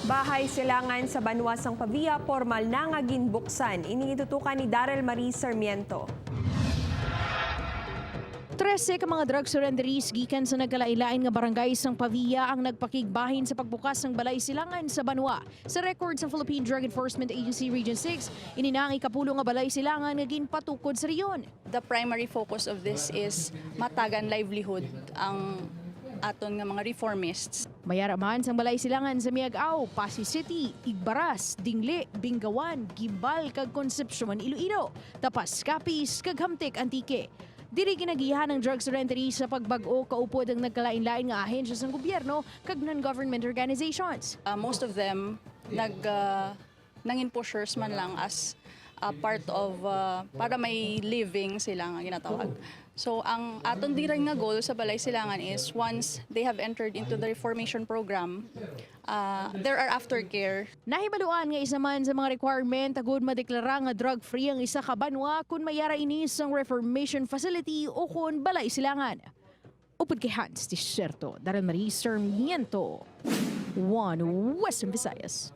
Bahay Silangan sa Banwa sang Pavia pormal na nga ginbuksan. Ini gitutukan ni Darrell Marie Sarmiento. 13 ka mga drug surrenderees gikan sa nagkalain-lain nga barangay sang Pavia ang nagpakigbahin sa pagbukas ng Balay Silangan sa Banwa. Sa record sa Philippine Drug Enforcement Agency Region 6, ini na ang ikapulo nga Balay Silangan nga ginpatukod sa rehiyon. The primary focus of this is matagan livelihood ang aton nga mga reformists. Mayara man sang Balay Silangan sa Miagao, Passi City, Igbaras, Dingle, Bingawan, Guimbal kag Concepcion, Iloilo, Tapas, Capiz kag Hamtic, Antique. Diri ginagiyahan ang drug surrenderees sa pagbag-o kaupod ang nagkalain-lain nga ahensya sa gobyerno kag non-government organizations. Most of them nangin pushers man lang as a part of para may living sila nga ginatawag. So ang aton diri nga goal sa Balay Silangan is once they have entered into the reformation program, there are aftercare. Nahibaluan nga isa man sa mga requirement agud madeklara nga drug-free ang isa ka banwa kung mayara ini sang reformation facility o kung Balay Silangan. Upod kay Hans Desierto, Darren Marie Sarmiento, One Western Visayas.